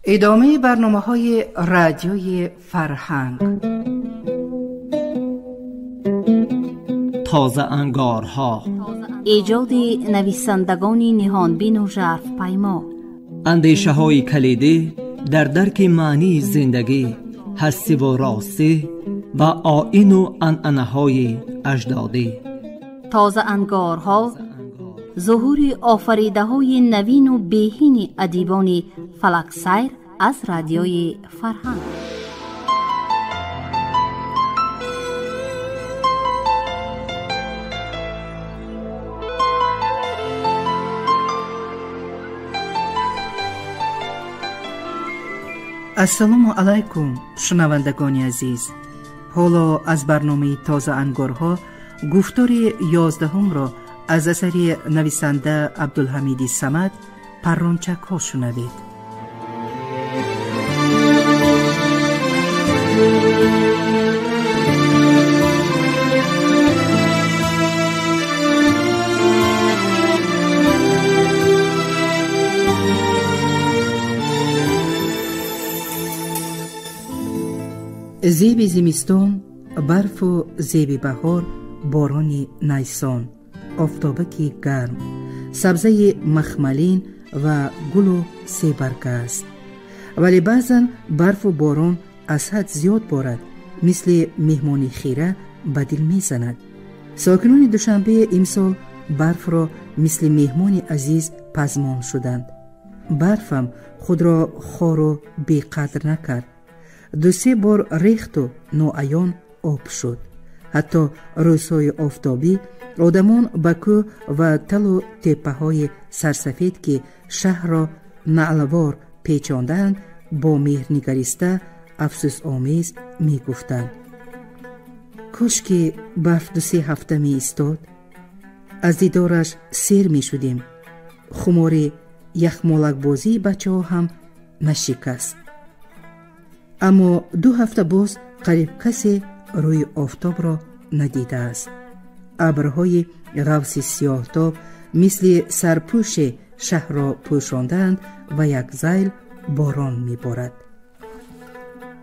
Идомаи барномаҳои радиои фарҳанг. Тозаангорҳо. Эҷоди нависандагони ниҳонбину жарфпаймо. Андешаҳои калидӣ дар дарки маънии зиндагӣ, ҳастиву ростӣ ва оину анъанаҳои аҷдодӣ. Тозаангорҳо зуҳури офаридаҳои навину беҳини адибони фалаксайр аз радиои фарҳанг. Ассалому алайкум, шунавандагони азиз. Ҳоло аз барномаи тозаангорҳо гуфтори 11-ро аз асари нависанда Абдулҳамиди Самад «Паррончакҳо» шунавед. Зеби зимистон барфу зеби баҳор борони найсон, офтобаки гарм, сабзаи махмалин ва гулу себарга аст. Вале баъзан барфу борон аз ҳад зиёд борад, мисли меҳмони хира ба дил мезанад. Сокинони Душанбе имсол барфро мисли меҳмони азиз пазмон шуданд. Барфам худро хору беқадр накард. Ду-се бор рехту ноаён об шуд. Ҳатто рӯзҳои офтобӣ одамон ба кӯҳ ва талу теппаҳои сарсафед, ки шаҳрро наълвор печондаанд, бо меҳрнигариста афсӯсомез мегуфтанд: кош ки барф ду-се ҳафта меистод, аз дидораш сер мешудем, хумори яхмолакбозии бачаҳо ҳам нашикаст. Аммо 2 ҳафта боз қариб касе рӯи офтобро надидааст. Абрҳои ғавси сиёҳтоб мисли сарпӯше шаҳрро пӯшондаанд ва як зайл борон меборад.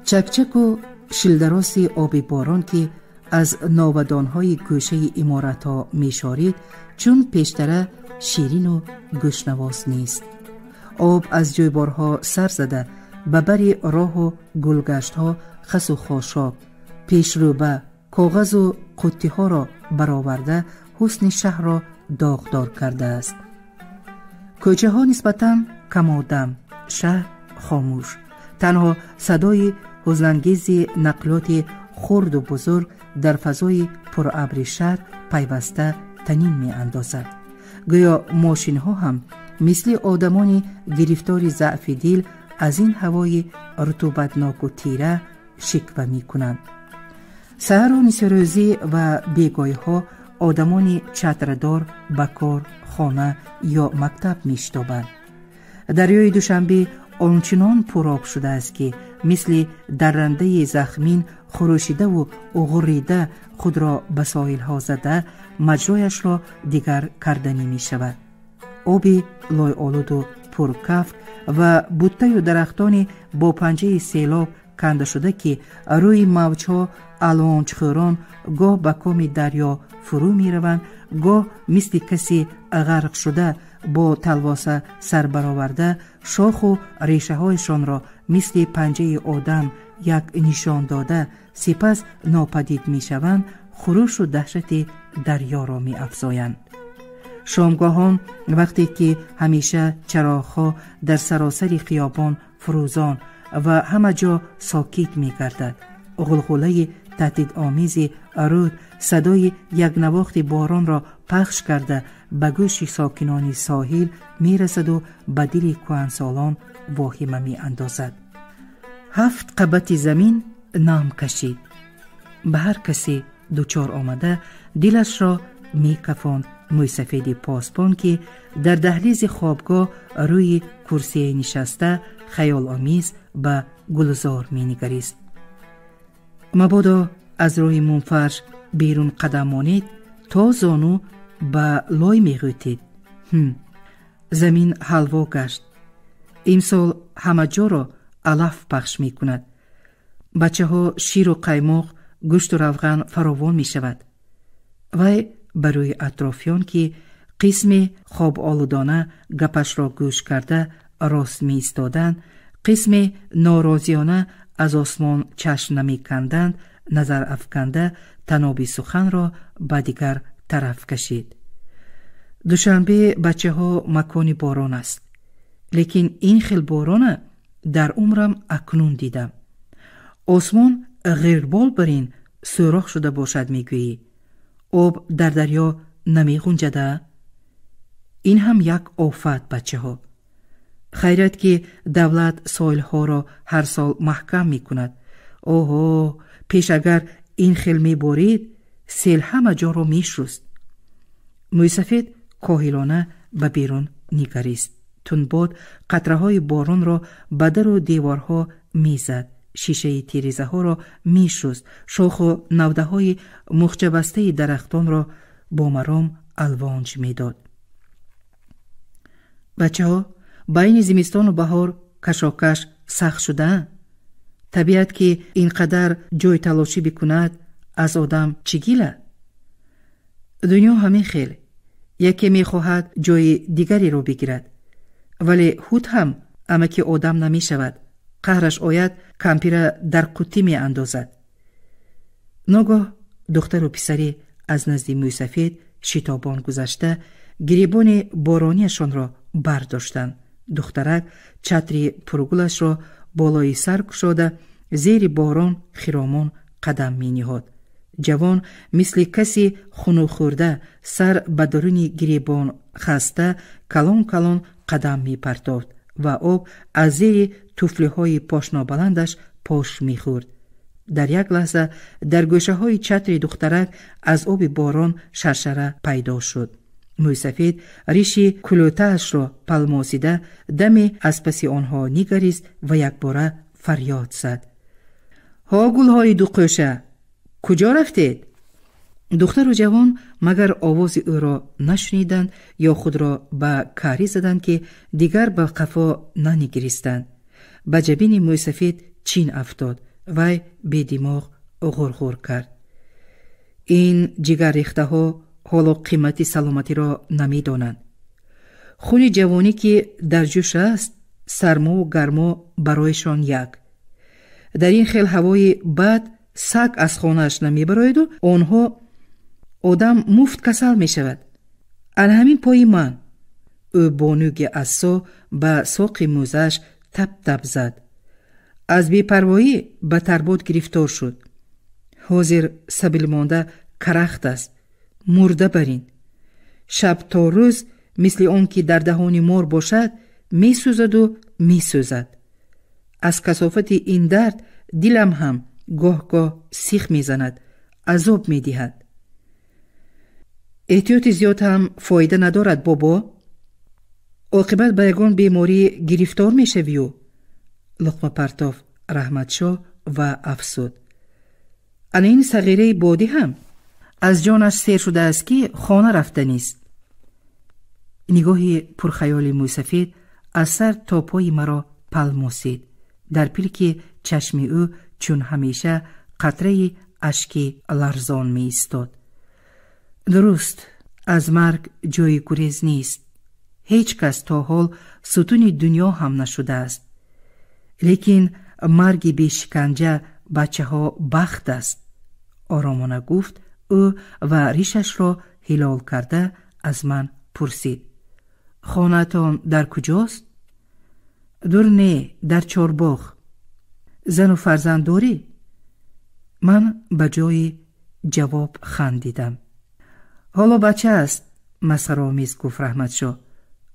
Чакчаку шилдароси оби борон, ки аз новадонҳои гӯшаи иморатҳо мешорид, чун пештара ширину гӯшнавоз нест. Об аз ҷӯйборҳо сар зада ба бари роҳу гулгаштҳо хасу хошок, пешрӯба, коғазу қуттиҳоро бароварда ҳусни шаҳрро доғдор кардааст. Кӯчаҳо нисбатан камодам, шаҳр хомӯш. Танҳо садои ҳузнангези нақлиёти хурду бузург дар фазои пурабри шаҳр пайваста танин меандозад. Гӯё мошинҳо ҳам мисли одамони гирифтори заъфи дил аз ин ҳавои рутубатноку тира шиква мекунанд. Саҳару нисфирӯзӣ ва бегоҳиҳо одамони чатрадор ба кор, хона ё мактаб мешитобанд. Дарёи Душанбе ончунон пуроб шудааст, ки мисли даррандаи захмин хурӯшидаву ғуррида худро ба соҳилҳо зада маҷрояшро дигар карданӣ мешавад. Оби лойолуду пуркафт ва буттаю дарахтони бо панҷаи селоб канда шуда, ки рӯи мавҷҳо алвончхӯрон гоҳ ба коми дарё фурӯ мераванд, гоҳ мисли касе ғарқшуда бо талвоса сарбароварда шоху решаҳояшонро мисли панҷаи одам як нишон дода сипас нопадид мешаванд, хурушу даҳшати дарёро меафзоянд. Шомгоҳон, вақте ки ҳамеша чароғҳо дар саросари хиёбон фурӯзон ва ҳама ҷо сокит мегардад, ғулғулаи таҳдидомези руд садои якнавохти боронро пахш карда ба гӯши сокинони соҳил мерасаду ба дили кӯҳансолон воҳима меандозад. 7 қабати замин нам кашид. Ба ҳар касе дучор омада дилашро мекафонд мӯйсафеди посбон, ки дар даҳлизи хобгоҳ рӯи курсие нишаста хаёломез ба гулзор менигарист. Мабодо аз рӯи мунфарш берун қадам монед, то зону ба лой меғӯтид. Замин ҳалво гашт. Имсол ҳама ҷоро алаф пахш мекунад. Бачаҳо, ширу қаймоқ, гӯшту равған фаровон мешавад. Вай барои атрофиён, ки қисме хоболудона гапашро гӯш карда рост меистоданд, қисме норозиёна аз осмон чашм намеканданд, назар афканда таноби суханро ба дигар тараф кашид. Душанбе, бачаҳо, макони борон аст, лекин ин хел борона дар умрам акнун дидам. Осмон ғирбол бар ин сӯрох шуда бошад, мегӯӣ. Об дар дарё намеғунҷада? Ин ҳам як офат, бачаҳо. Хайрат, ки давлат соҳилҳоро ҳар сол маҳкам мекунад. Оҳо, пеш агар ин хел меборид, сел ҳама ҷоро мешуст. Мӯйсафед коҳилона ба берун нигарист. Тунбод қатраҳои боронро ба дару деворҳо мезад, шишаи тирезаҳоро мешуст, шоху навдаҳои мухчабастаи дарахтонро бо маром алвонҷ медод. Бачаҳо, байни зимистону баҳор кашокаш сахт шуда. Табиат ки ин қадар ҷойталошӣ бикунад, аз одам чӣ гила? Дунё ҳамин хел: яке мехоҳад ҷои дигареро бигирад, вале худ ҳам амаки одам намешавад. Қаҳраш ояд, кампира дар қуттӣ меандозад. Ногоҳ духтару писаре аз назди мӯйсафед шитобон гузашта, гиребони боронияшонро бардоштанд. Духтарак чатри пургулашро болои сар кушода, зери борон хиромон қадам мениҳод. Ҷавон мисли каси хунукхӯрда, сар ба даруни гиребон хаста, калон калон қадам мепартофт ва об аз зери туфлиҳои пошнобаландаш пош мехӯрд. Дар як лаҳза дар гӯшаҳои чатри духтарак аз оби борон шаршара пайдо шуд. Мӯйсафед риши кулӯтаашро палмосида, даме аз паси онҳо нигарист ва якбора фарёд зад: «Ҳо, гулҳои дуқӯша, куҷо рафтед?» Духтару ҷавон магар овози ӯро нашуниданд ё худро ба карӣ заданд, ки дигар ба қафо нанигиристанд. Ба ҷабини мӯйсафед чин афтод. Вай бедимоғ ғурғур кард: «Ин ҷигаррехтаҳо ҳоло қимати саломатиро намедонанд. Хуни ҷавонӣ ки дар ҷӯш аст, сармову гармо барояшон як. Дар ин хел ҳавои бад саг аз хонааш намебарояду онҳо. Одам муфт касал мешавад. Ана ҳамин пои ман». Ӯ бо нӯги ассо ба соқи мӯзааш тап-тап зад. «Аз бепарвоӣ ба тарбод гирифтор шуд. Ҳозир сабилмонда карахт аст, мурда барин. Шаб то рӯз мисли он ки дар даҳони мор бошад, месӯзаду месӯзад. Аз касофати ин дард дилам ҳам гоҳ-гоҳ сих мезанад, азоб медиҳад. Эҳтиёти зиёд ҳам фоида надорад, бобо. Оқибат ба ягон беморӣ гирифтор мешавию», луқма партоф Раҳматшоҳ ва афзуд: «Ана ин сағираи бодӣ ҳам аз ҷонаш сер шудааст, ки хона рафтанист». Нигоҳи пурхаёли мӯйсафед аз сар то пои маро палмосид. Дар пилки чашми ӯ чун ҳамеша қатраи ашки ларзон меистод. «Дуруст, аз марг ҷои гурез нест. Ҳеҷ кас то ҳол сутуни дунё ҳам нашудааст. Лекин марги бешиканҷа, бачаҳо, бахт аст», оромона гуфт ӯ ва ришашро ҳилол карда аз ман пурсид: «Хонаатон дар куҷост?» «Дур не, дар Чорбоғ». «Зану фарзанд дорӣ?» Ман ба ҷои ҷавоб хандидам. «Ҳоло бача аст», масхараомез гуфт Раҳматшоҳ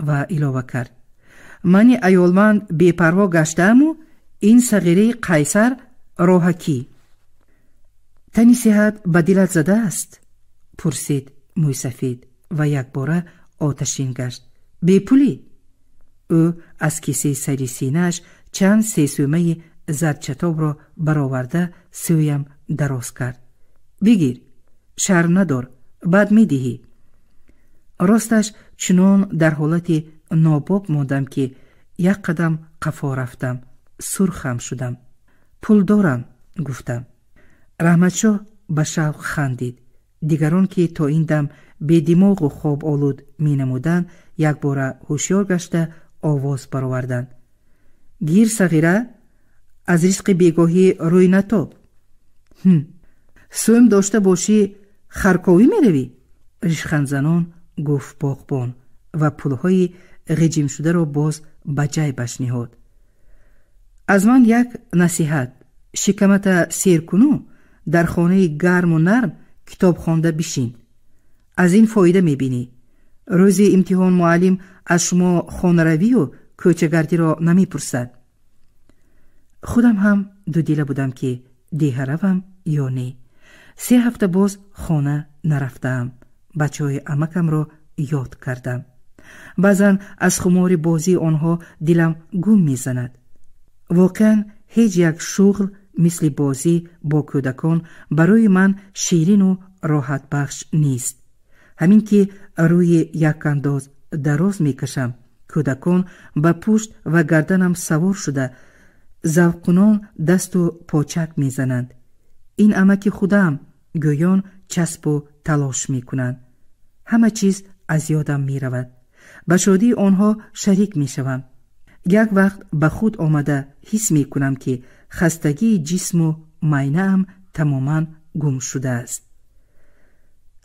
ва илова кард: «Мани аёлманд бепарво гаштааму ин сағираи қайсар роҳакӣ». «Тани сиҳат ба дилат задааст?» пурсид мӯйсафед ва якбора оташин гашт. «Бепулӣ?» Ӯ аз кисаи сари синааш чанд сесӯмаи зардчатобро бароварда, сӯям дароз кард. «Бигир, шарм надор, баъд медиҳӣ». Росташ, чунон дар ҳолати нобоб мондам, ки Як қадам қафо рафтам, сурхам шудам. Пул дорам, гуфтам. Раҳматшоҳ ба шавқ хандид. Дигарон, ки то ин дам бедимоғу хоболуд менамуданд, якбора ҳушёр гашта овоз бароварданд: гир, сағира, аз ризқи бегоҳӣ рӯй натоб. Сӯм дошта бошӣ, харковӣ меравӣ? Ришхандзанон гуфт боғбон ва пулҳои ғиҷимшударо боз ба ҷайбаш ниҳод. Аз ман як насиҳат: шикамата сер куну дар хонаи гарму нарм китоб хонда бишин. Аз ин фоида мебинӣ. Рӯзи имтиҳон муаллим аз шумо хонаравию кӯчагардиро намепурсад. Худам ҳам дудила будам, ки деҳа равам ё не. 3 ҳафта боз хона нарафтаам. Бачаҳои амакамро ёд кардам. Баъзан аз хумори бозии онҳо дилам гум мезанад. Воқеан, ҳеҷ як шуғл мисли бозӣ бо кӯдакон барои ман ширину роҳатбахш нест. Ҳамин ки рӯи якандоз дароз мекашам, кӯдакон ба пушт ва гарданам савор шуда завқкунон дасту почак мезананд. Ин амаки худам, гӯён часпу талош мекунанд. Ҳама чиз аз ёдам меравад. Ба шодии онҳо шарик мешавам. Як вақт ба худ омада ҳис мекунам, ки хастагии ҷисму майнаам тамоман гум шудааст.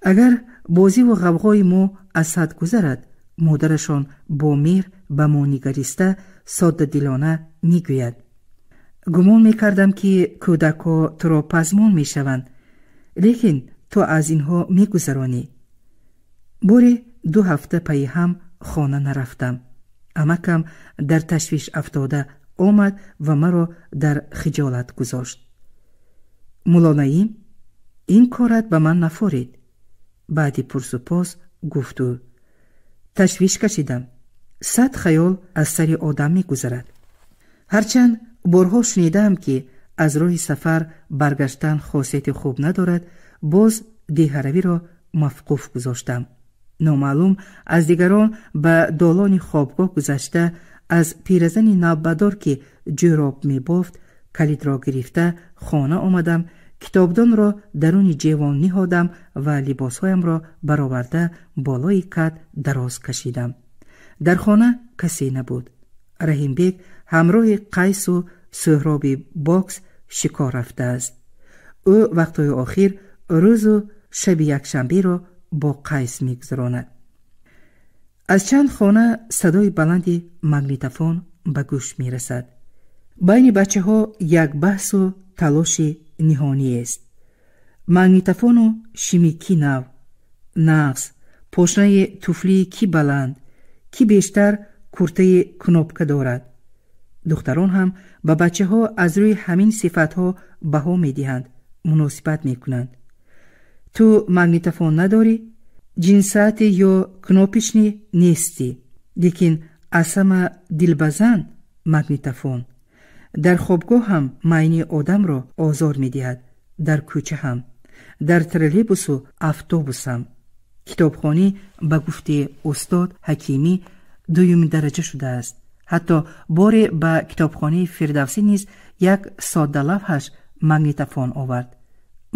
Агар бозиву ғавғои мо аз ҳад гузарад, модарашон бо меҳр ба мо нигариста соддадилона мегӯяд: гумон мекардам, ки кӯдакҳо туро пазмон мешаванд, лекин ту аз инҳо мегузаронӣ. Боре 2 ҳафта пайи ҳам хона нарафтам. Амакам дар ташвиш афтода омад ва маро дар хиҷолат гузошт. Муллонаим, ин корат ба ман нафорид. Баъди пурсупос гуфт ӯ: ташвиш кашидам. 100 хаёл аз сари одам мегузарад. Ҳарчанд борҳо шунидаам, ки аз роҳи сафар баргаштан хосияти хуб надорад, боз деҳаравиро мавқуф гузоштам. Номаълум аз дигарон ба долони хобгоҳ гузашта, аз пиразани навбадор, ки ҷӯроб мебофт, калидро гирифта хона омадам, китобдонро даруни ҷевон ниҳодам ва либосҳоямро бароварда болои кат дароз кашидам. Дар хона касе набуд. Раҳимбек ҳамроҳи Қайсу Суҳроби бокс шикор рафтааст. Ӯ вақтҳои охир рӯзу шаби якшанберо бо Қайс мегузаронад. Аз чанд хона садои баланди магнитофон ба гӯш мерасад. Байни бачаҳо як баҳсу талоши ниҳониест. Магнитофону шими ки нав, нағз, пошнаи туфлии ки баланд, ки бештар куртаи кнопка дорад. Духтарон ҳам ба бачаҳо аз рӯи ҳамин сифатҳо баҳо медиҳанд, муносибат мекунанд. Ту магнитофон надорӣ, ҷинсаати ё кнопишни нестӣ, лекин аз ҳама дилбазан магнитофон. Дар хобгоҳ ҳам майни одамро озор медиҳад, дар кӯча ҳам, дар троллейбусу автобус ҳам. Китобхонӣ ба гуфти устод Ҳакимӣ дуюми дараҷа шудааст. Ҳатто боре ба китобхонаи Фирдавсӣ низ як соддалавҳаш магнитофон овард.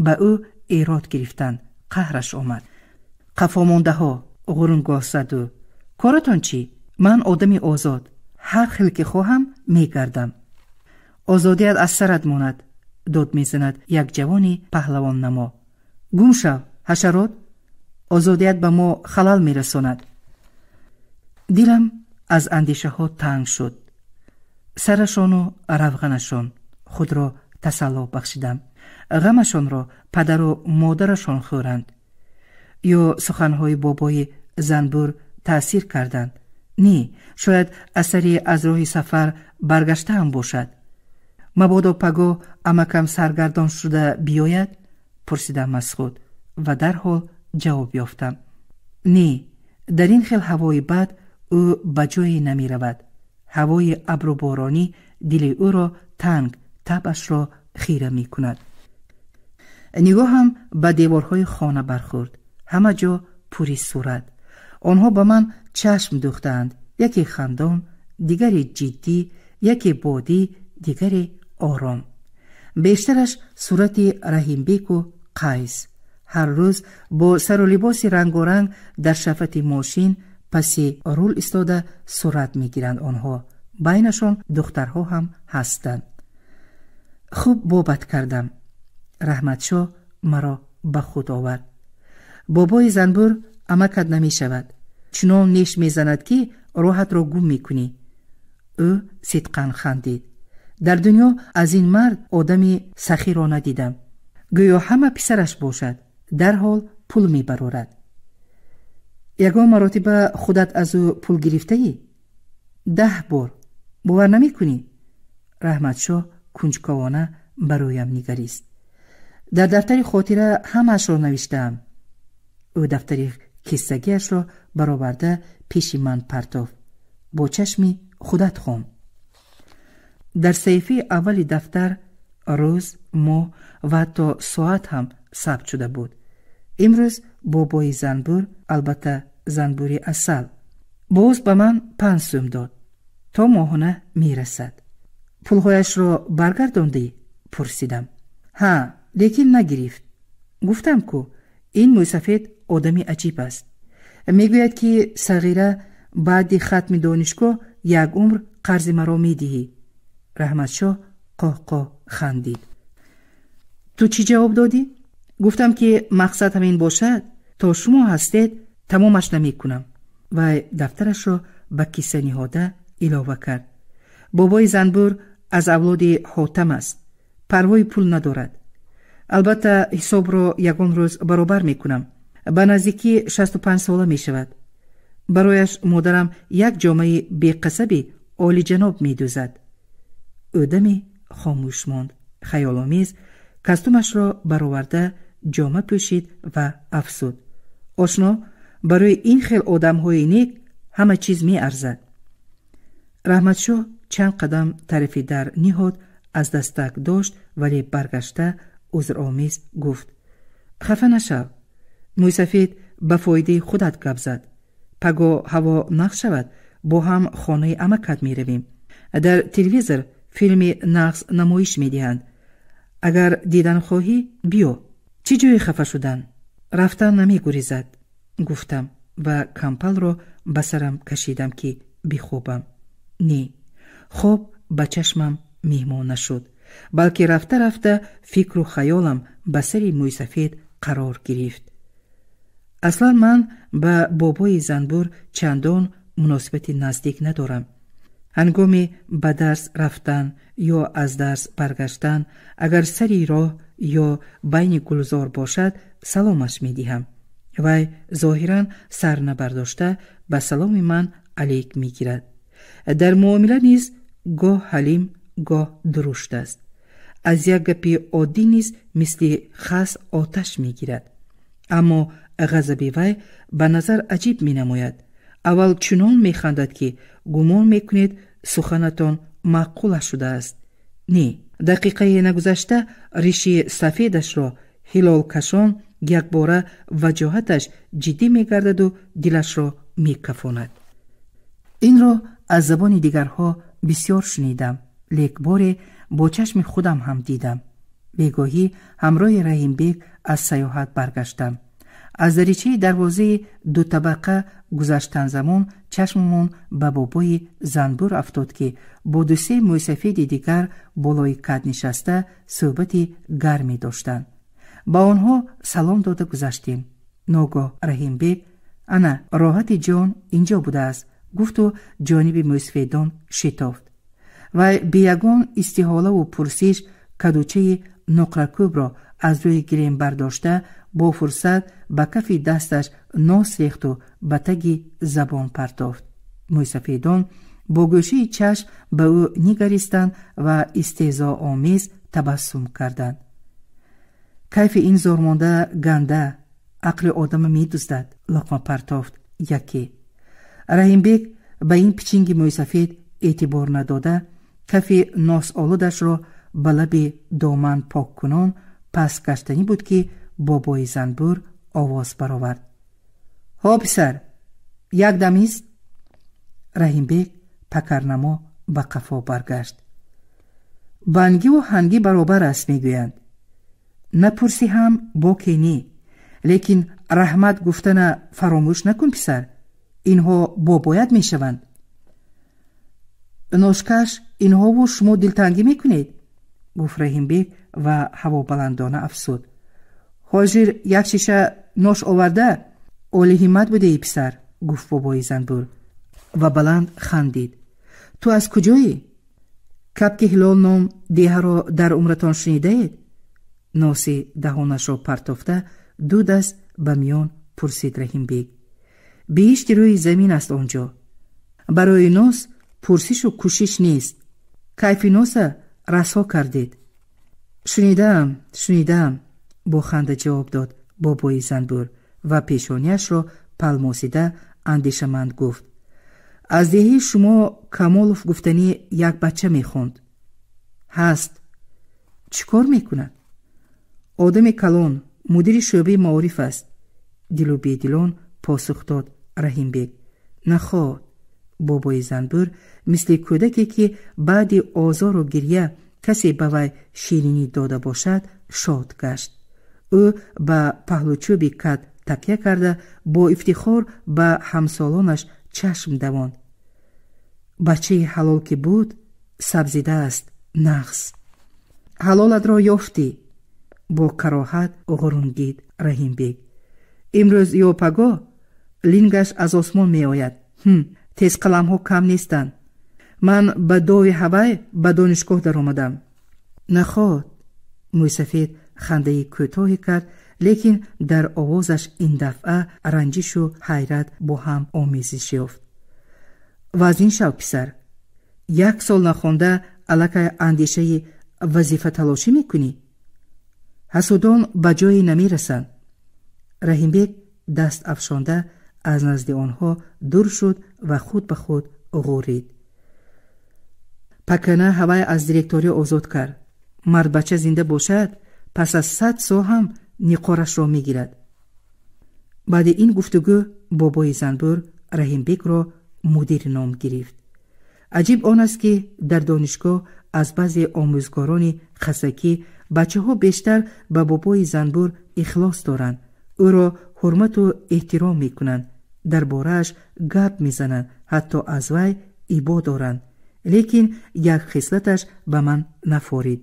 Ба ӯ эрод гирифтанд, қаҳраш омад. Қафомондаҳо, ғурунгоҳ заду. Коратон чӣ? Ман одами озод, ҳар хел ки хоҳам мегардам. Озодият аз сарат монад, дод мезанад як ҷавони паҳлавоннамо. Гум шав, ҳашарот! Озодият ба мо халал мерасонад. Дилам аз андешаҳо танг шуд. Сарашону равғанашон худро тасалло бахшидам. Ғамашонро падару модарашон хӯранд. Ё суханҳои бобои занбур таъсир карданд. Не, шояд асари аз роҳи сафар баргаштаам бошад. Мабодо пагоҳ амакам саргардон шуда биёяд? Пурсидам аз худ ва дарҳол ҷавоб ёфтам. Не, дар ин хел ҳавои бад ӯ ба ҷое намеравад. Ҳавои абруборонӣ дили ӯро танг, табашро хира мекунад. Нигоҳам ба деворҳои хона бархӯрд. Ҳама ҷо пури сурат. Онҳо ба ман чашм дӯхтаанд, яке хандон, Дигаре ҷиддӣ, яке бодӣ, дигаре ором. Бештараш сурати Раҳимбеку Қайс. Ҳар рӯз бо сару либоси рангоранг дар шафати мошин паси рул истода сурат мегиранд онҳо. Байнашон духтарҳо ҳам ҳастанд. Хуб бобат кардам. Раҳматшоҳ маро ба худ овард. Бобои занбур амакат намешавад. Чунон неш мезанад, ки роҳатро гум мекунӣ. Ӯ сидқан хандид. Дар дунё аз ин мард одами сахиро надидам. Гӯё ҳама писараш бошад, дарҳол пул мебарорад. Ягон маротиба худат аз ӯ пул гирифтаӣ? 10 бор. Бовар намекунӣ? Раҳматшоҳ кунҷковона ба рӯям нигарист. Дар дафтари хотира ҳамаашро навиштаам. Ӯ дафтари киссагиашро бароварда пеши ман партофт. Бо чашми худат хон. Дар саҳифаи аввали дафтар рӯз, моҳ ва ҳатто соат ҳам сабт шуда буд. Имрӯз бобои занбур, албатта занбури асал, боз ба ман 5 сӯм дод. То моҳона мерасад. Пулҳояшро баргардондӣ? Пурсидам. Ҳа, лекин нагирифт. Гуфтам ку ин мӯйсафед одами аҷиб аст. Мегӯяд, ки сағира баъди хатми донишгоҳ як умр қарзи маро медиҳӣ. Раҳматшоҳ қоҳқоҳ хандид. Ту чӣ ҷавоб додӣ? Гуфтам, ки мақсад ҳамин бошад, то шумо ҳастед тамомаш намекунам. Вай дафтарашро ба киса ниҳода илова кард. Бобои занбур аз авлоди Ҳотам аст. Парвои пул надорад. Албатта ҳисобро ягон рӯз баробар мекунам. Ба наздикӣ 65 сола мешавад. Барояш модарам як ҷомаи беқасаби олиҷаноб медӯзад. Ӯ даме хомӯш монд. Хаёломез кастумашро бароварда ҷома пӯшид ва афзуд. Ошно, барои ин хел одамҳои нек ҳама чиз меарзад. Раҳматшоҳ чанд қадам тарафи дар ниҳод, аз дастак дошт, вале баргашта узромез гуфт: хафа нашав, мӯйсафед ба фоидаи худат гап зад. Паго ҳаво нағз шавад, бо ҳам хонаи амакат меравем. Дар телевизор филми нағз намоиш медиҳанд. Агар дидан хоҳӣ, биё. Чӣ ҷое хафа шудан? Рафтан намегурезад, гуфтам ва кампалро ба сарам кашидам, ки бихобам. Не, хоб ба чашмам меҳмон нашуд, балки рафта-рафта фикру хаёлам ба сари мӯйсафед қарор гирифт. Аслан ман ба бобои занбур чандон муносибати наздик надорам. Ҳангоми ба дарс рафтан ё аз дарс баргаштан, агар сари роҳ ё байни гулзор бошад, саломаш медиҳам. Вай зоҳиран сар набардошта ба саломи ман алейк мегирад. Дар муомила низ гоҳ ҳалим, гоҳ дурушт аст. Аз як гапи оддӣ низ мисли хас оташ мегирад. Аммо ғазаби вай ба назар аҷиб менамояд. Аввал чунон механдад, ки гумон мекунед суханатон маъқула шудааст. Не, дақиқае нагузашта риши сафедашро ҳилолкашон якбора ваҷоҳаташ ҷиддӣ мегардаду дилашро мекафонад. Инро аз забони дигарҳо бисёр шунидам, лек боре бо чашми худам ҳам дидам. Бегоҳӣ ҳамроҳи Раҳимбек аз саёҳат баргаштам. Аз даричаи дарвозаи дутабақа гузаштан замон чашмамон ба бобои занбур афтод, ки бо дусе мӯйсафеди дигар болои кад нишаста суҳбати гарме доштанд. Ба онҳо салом дода гузаштем. Ногоҳ Раҳимбек: ана роҳати ҷон инҷо будааст, гуфту ҷониби мӯйсафедон шитофт. Вай бе ягон истиҳолаву пурсиш кадучаи нуқракӯбро аз рӯи гилем бардошта бо фурсат ба кафи дасташ нос рехту ба таги забон партофт. Мӯйсафедон бо гӯшаи чашм ба ӯ нигаристанд ва истеҳзоомез табассум карданд. Кайфи ин зормонда ганда, ақли одама медуздад, луқма партофт яке. Раҳимбек ба ин пичинги мӯйсафед эътибор надода, кафи носолудашро ба лаби доман поккунон пас гаштанӣ буд, ки бобои занбур овоз баровард: ҳо писар, як дам ист? Раҳимбек Пакарнамо ба қафо баргашт. Бангиву ҳангӣ баробар аст, мегӯянд. Напурсӣ ҳам боке не, лекин раҳмат гуфтана фаромӯш накун, писар. Инҳо бобоят мешаванд. Ношкаш, инҳову шумо дилтангӣ мекунед, гуфт Раҳимбек ва ҳавобаландона афзуд: ҳозир як шиша нош оварда. Олиҳиммат будеи, писар, гуфт бобои занбур ва баланд хандид. Ту аз куҷоӣ? Кабки Ҳилол ном деҳаро дар умратон шунидаед? Носи даҳонашро партофта, ду даст ба миён пурсид Раҳимбек. Биҳишти рӯи замин аст он ҷо. Барои нос пурсишу кӯшиш нест. Кайфи носа расо кардед. Шунидаам, шунидаам, бо ханда ҷавоб дод бобои занбур ва пешониашро палмосида андешаманд гуфт: аз деҳаи шумо Камолов гуфтанӣ як бача мехонд. Ҳаст. Чӣ кор мекунад? Одами калон, мудири шӯъбаи маориф аст, дилу бедилон посух дод Раҳимбек. Нахоҳ. Бобои занбур мисли кӯдаке, ки баъди озору гирья касе ба вай ширинӣ дода бошад, шод гашт. Ӯ ба паҳлучӯби кат такя карда, бо ифтихор ба ҳамсолонаш чашм давонд. Бачаи ҳалол ки буд, сабзидааст, нағз. Ҳалолатро ёфтӣ, бо кароҳат ғурунгид Раҳимбек. Имрӯз ё пагоҳ лингаш аз осмон меояд. Тезқаламҳо кам нестанд. Ман ба дови ҳавай ба донишгоҳ даромадам. Нахоҳ. Мӯйсафед хандаи кӯтоҳе кард, лекин дар овозаш ин дафъа ранҷишу ҳайрат бо ҳам омезиш ёфт. Вазин шав, писар. Як сол нахонда аллакай андешаи вазифаталошӣ мекунӣ? Ҳасудон ба ҷое намерасанд. Раҳимбек даст афшонда аз назди онҳо дур шуд ва худ ба худ ғӯрид. Пакана ҳавай аз директорӣ озод кард. Мардбача зинда бошад, пас аз 100 сол ҳам ниқорашро мегирад. Баъди ин гуфтугӯ бобои занбур Раҳимбекро мудир ном гирифт. Аҷиб он аст, ки дар донишгоҳ аз баъзе омӯзгорони хасакӣ бачаҳо бештар ба бобои занбур ихлос доранд, ӯро ҳурмату эҳтиром мекунанд, дар борааш гап мезананд, ҳатто аз вай ибо доранд. Лекин як хислаташ ба ман нафорид.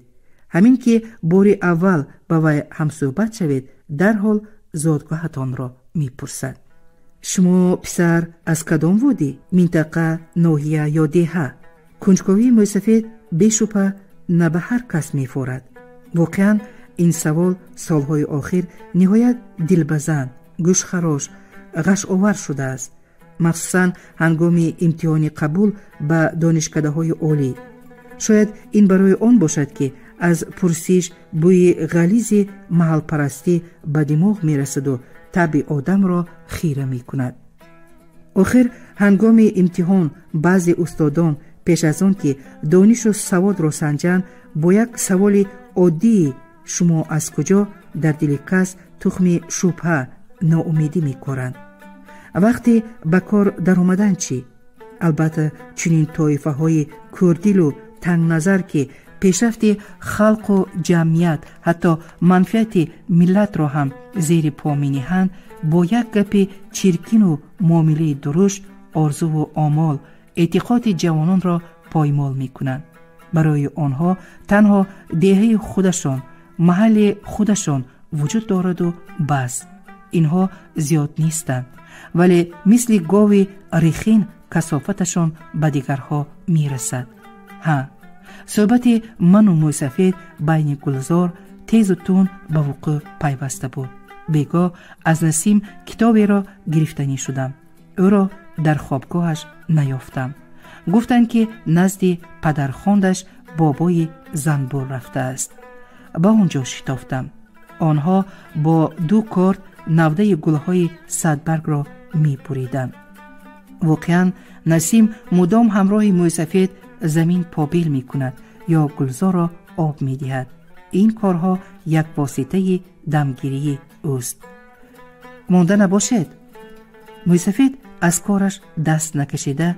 Ҳамин ки бори аввал ба вай ҳамсӯҳбат шавед, дарҳол зодгоҳатонро мепурсад. Шумо, писар, аз кадом водӣ, минтақа, ноҳия ё деҳа? Кунҷковии мӯйсафед бешубҳа на ба ҳар кас мефорад. Воқеан, ин савол солҳои охир ниҳоят дилбазан, гӯшхарош, ғашовар шудааст, махсусан ҳангоми имтиҳони қабул ба донишкадаҳои олӣ. Шояд ин барои он бошад, ки аз пурсиш бӯи ғализи маҳалпарастӣ ба димоғ мерасаду табъи одамро хира мекунад. Охир ҳангоми имтиҳон баъзе устодон пеш аз он ки донишу саводро санҷанд, бо як саволи оддии шумо аз куҷо дар дили кас тухми шубҳа, ноумедӣ мекоранд. Вақте ба кор даромадан чӣ? Албатта, чунин тоифаҳои кӯрдилу тангназар, ки пешрафти халқу ҷамъият, ҳатто манфиати миллатро ҳам зери по мениҳанд, бо як гапи чиркину муомилаи дурушт орзуву омол, эътиқоди ҷавононро поймол мекунанд. Барои онҳо танҳо деҳаи худашон, маҳалли худашон вуҷуд дораду бас. Инҳо зиёд нестанд, вале мисли гови рехин касофаташон ба дигарҳо мерасад. Ҳа, суҳбати ману мӯйсафед байни гулзор тезу тунд ба вуқӯъ пайваста буд. Бегоҳ аз Насим китоберо гирифтанӣ шудам. Ӯро дар хобгоҳаш наёфтам. Гуфтанд, ки назди падархондаш бобои занбур рафтааст. Ба он ҷо шитофтам. Онҳо бо ду корд навдаи гулҳои садбаргро мепуриданд. Воқеан, Насим мудом ҳамроҳи мӯйсафед замин побел мекунад ё гулзорро об медиҳад. Ин корҳо як воситаи дамгирии ӯст. Монда набошед. Мӯйсафед аз кораш даст накашида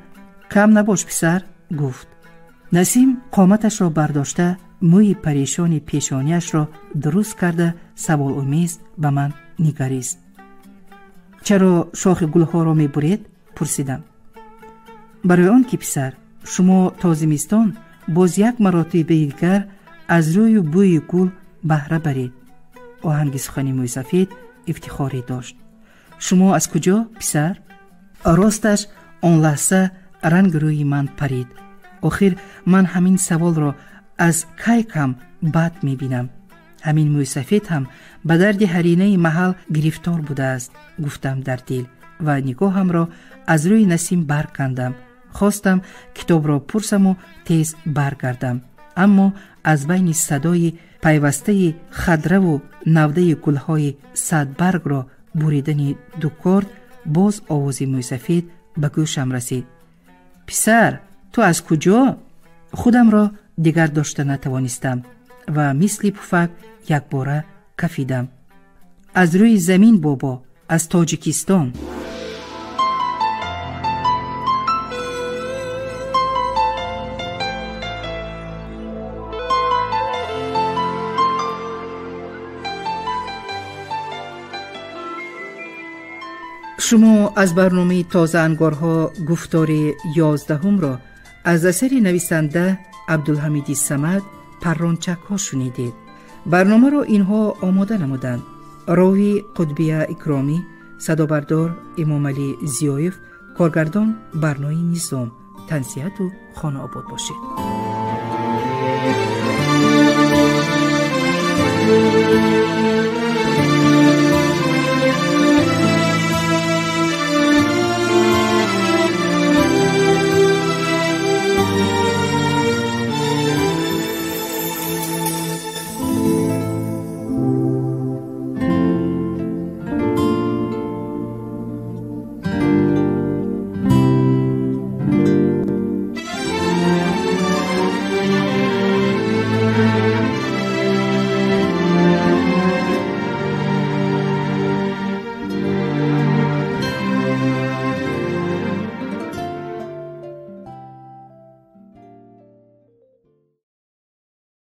Кам набош, писар, гуфт. Насим қоматашро бардошта, мӯи парешони пешониашро дуруст карда, саволомез ба ман нигарист. Чаро шохи гулҳоро мебуред? Пурсидам. Барои он ки, писар, шумо то зимистон боз як маротибаи дигар аз рӯю бӯи гул баҳра баред. Оҳанги сухани мӯйсафед ифтихорӣ дошт. Шумо аз куҷо, писар? Росташ, он лаҳза ранги рӯи ман парид. Охир ман ҳамин саволро аз кай кам бад мебинам. Ҳамин мӯйсафед ҳам ба дарди ҳаринаи маҳал гирифтор будааст, гуфтам дар дил ва нигоҳамро аз рӯи Насим баркандам. Хостам китобро пурсаму тез баргардам, аммо аз байни садои пайвастаи хадраву навдаи гулҳои садбаргро буридани дукорд боз овози мӯйсафед ба гӯшам расид. Писар, ту аз куҷо? Худамро дигар дошта натавонистам ва мисли пуфак якбора кафидам. Аз рӯи замин, бобо, аз Тоҷикистон. Шумо аз барномаи Тозаангорҳо гуфтори 11-ро аз асари нависанда Абдулҳамиди Самад «Паррончакҳо» шунидед. Барномаро инҳо омода намуданд: рови Қутбия Икромӣ, садобардор Эмомалӣ Зиёев, коргардон Барнои Низом. Тансиҳату хонаобод бошед.